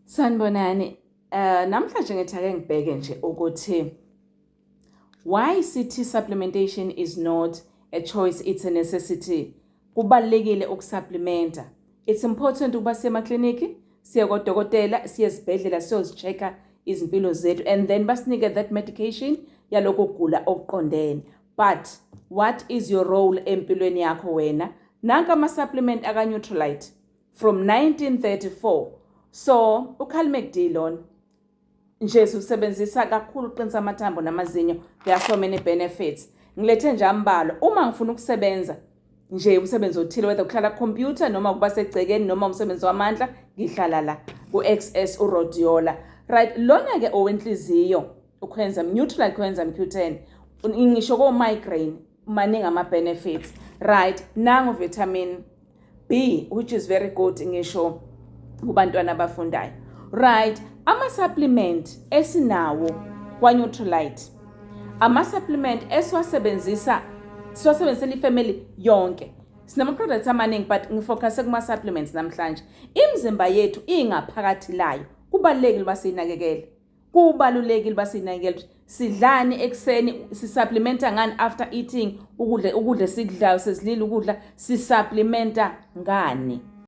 Sanibonani. Namhlanje ngithi ake ngibheke nje ukuthi why CT supplementation is not a choice, it's a necessity. Kubalulekile ukusupplementa. It's important ukuba siye emakliniki, siye kodokotela, siye esibhedlela siyozi-check-a izimpilo zethu and then basinike that medication yaloko kugula okuqondene. But what is your role empilweni yakho wena? Nanka ama-supplement aka-Nutrilite from 1934. So, uCalmec D lona nje siwusebenzisa kakhulu uqinisa amathambo namazinyo. There are so many benefits. Ngilethe nje ambalwa. Uma ngifuna ukusebenza nje umsebenzi othile, whether ukuhlala computer noma ukuba segcekeni noma umsebenzi wamandla, ngihlala la ku-XS uRhodiola. Right, lona ke owenhliziyo, ucoenzyme, Nutrilite coenzyme Q10, ngisho ko-migraine, maningi ama-benefits. Right, nangu vitamin B, which is very good ngisho kubantwana abafundayo. Right, ama-supplement esinawo kwa-Nutrilite, ama-supplement esiwasebenzisa, siwasebenzisela ifamily yonke. Sinama-products amaningi, but ngifocuse kuma-supplements namhlanje. Imizimba yethu ingaphakathi layo, kubalulekile uba siyinakekele, kubalulekile uba siyinakekele. Sidlani ekuseni? Sisupplementa ngani after eating ukudla? Ukudla esikudlayo, sesidlile ukudla, sisupplementa ngani?